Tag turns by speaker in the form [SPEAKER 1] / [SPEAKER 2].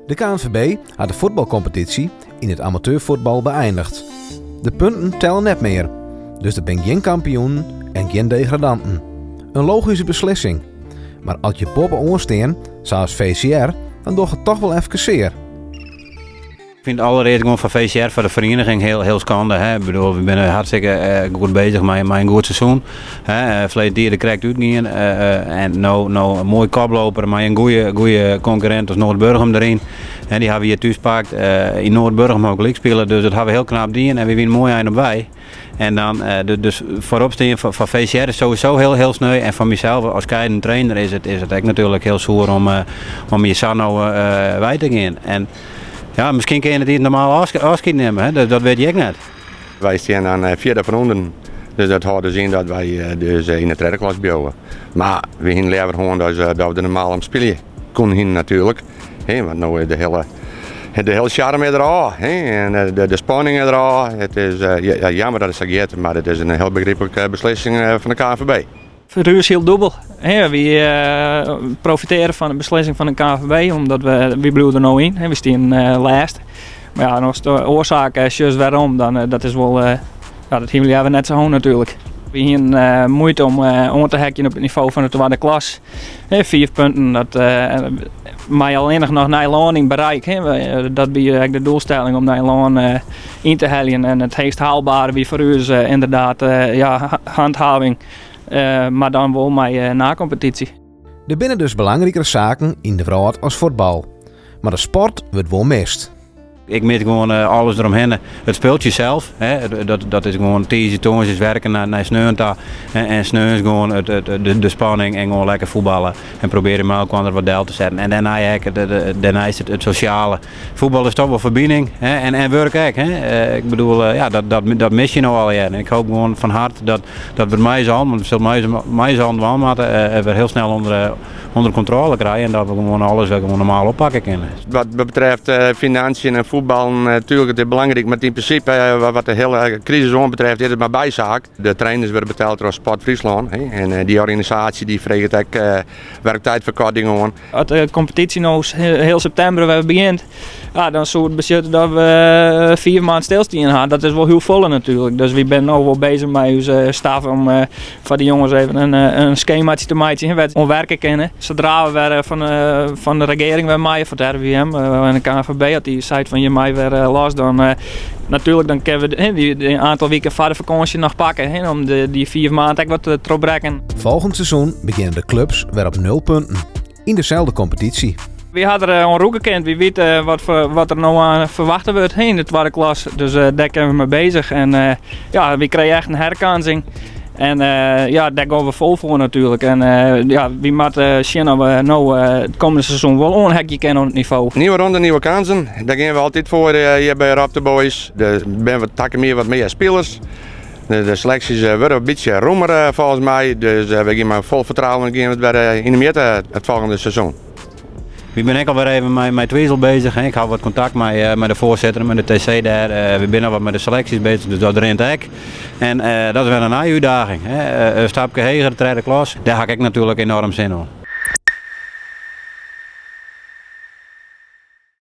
[SPEAKER 1] De KNVB hat de fuotbalkompetysje yn it amateurfuotbal beëindigd. De punten telle net mear, dus der binne gjin kampioenen en gjin degradanten. In logyske beslissing. Mar as je boppe-oan stean, sa as VCR, dan docht it toch wol efkes sear.
[SPEAKER 2] Ik fyn it allerearst gewoan foar VCR, foar de ferieniging, hiel, hiel skande. Hè. Ik bedoel, we binne hartstikke eh, goed bezich mei, mei in goed seizoen. Hè. Eh, Ferleden jier der krekt útgien. Eh, en no, no in moai koploper mei in goede, goede konkurrint as Noardburgum deryn. En dy hawwe we hjir thús pakt. Yn Noardburgum hawwe we gelyk spile, dus dat hawwe we hiel knap dien. En we wiene moai ein op wei. En dan, dus foarop stean foar, foar VCR is sowieso hiel, hiel sneu. En foar mysels as skiedend trainer is it ek natuerlik hiel soer om, om hjir sa no wei te gean. En ja, miskien kinne je it net normaal ôfskied nimme, hè? Dat, dat wit ik net.
[SPEAKER 3] Wy stean dan fjirde fan ûnderen. Dus dat hâldt dus yn dat wy dus yn de tredde klas bliuwe. Mar we hiene leaver hân dat we der normaal om spylje koene hiene natuerlik. Hè, want no is de hiele, de hiele sjarme is derôf. Hè, en de, de spanning is derôf. It is ja, jammer dat it sa giet, mar it is in hiel begryplike beslissing fan de KNVB.
[SPEAKER 4] Foar ús hiel dûbel. Wy profitearje fan de beslissing fan de KNVB, omdat we, wy bliuwe der no yn. We stean lêst. Mar ja, as de oarsaak sjochst wêrom, dan dat is wol, ja, dat hiene we leaver net sa hân natuerlik. We hiene muoite om oan te heakjen op it nivo fan de twadde klas. Fiif punten, dat mei allinnich noch Nijlân yn bereik. Dat wie ek de doelstelling om Nijlân yn te heljen. En it heechst haalbare wie foar ús ynderdaad ja, hanthaving. Mar dan wol mei nakompetysje.
[SPEAKER 1] Der binne dus belangrikere saken yn de wrâld as fuotbal. Mar de sport wurdt wol mist.
[SPEAKER 2] Ik mis gewoan alles deromhinne. It spultsje sels, hè, dat, dat is gewoan tiisdei, tongersdeis werken nei, nei sneon ta. En, en sneons gewoan it, it, de, de spanning en gewoan lekker fuotballe. En probearje mei elkoar wat del te setten. En dêrnei ek, dêrneist it, it sosjale. Fuotbal is toch wol ferbining hè, en, en wurk ek. Hè. Ik bedoel, ja, dat, dat, dat mis je no allegear. En ik hoopje gewoan fan harte dat, dat we mei s'n allen, want we sille mei, mei s'n allen dwaan moatte, wer hiel snel ûnder, ûnder kontrôle krije en dat we gewoan alles wer gewoan normaal oppakke kinne.
[SPEAKER 3] Wat betreft financiën en fuotballen, natuerlik it is belangryk, mar yn prinsipe wat de hiele krisis oanbetreft is it mar bysaak. De trainers wurde betelle troch Sport Fryslân en dy organisaasje dy freget ek werktijdverkorting oan.
[SPEAKER 4] As de kompetysje no hiel septimber wer begjint, ja, dan soe it betsjutte dat we 5 maand stilstien ha. Dat is wol hiel folle natuerlik. Dus wy binne no wol bezich mei ús staf om foar de jonges even in, in skematsje te meitsjen wêr't se oan werke kinne. Sadra we wer fan, fan de regearing wer meie, fan it RIVM en de KNVB, as dy seit fan je meie wer los, dan natuerlik dan kinne we dy, dy aantal wiken foar de fakânsje noch pakke hè, om de, dy 5 maand ek wat te trochbrekken.
[SPEAKER 1] Folgjend seizoen begjinne de klups wer op 0 punten yn deselde kompetysje.
[SPEAKER 4] Wy ha der oan rûke kind. Wy witte wat, wat der no oan ferwachte wurdt yn de twadde klas. Dus dêr kinne we mei bezich. En ja, wy krije echt in herkansing. En ja, dêr gean we fol foar natuerlik. En ja, wy moatte sjen oft we no it kommende seizoen wol oanheakje kinne oan it nivo.
[SPEAKER 3] Nieuwe ronde, nieuwe kansen. Dêr gean we altyd foar hjir by Ropta Boys. Der binne wat takom jier wat mear spilers. De, de seleksjes wurde in bytsje rommer folgens my. Dus we gean mei fol fertrouwen gean we it wer yn de mjitte it folgjende seizoen.
[SPEAKER 2] Wy binne ek alwer even mei, mei Twizel bezich. Ik ha wat kontakt mei, mei de foarsitter, mei de TC dêr. We binne al wat mei de seleksjes bezich, dus dat rint ek. En dat is wer in nije útdaging. Hè. In stapke heger, tredde klas. Dêr ha ik ek natuerlik enoarm sin oan.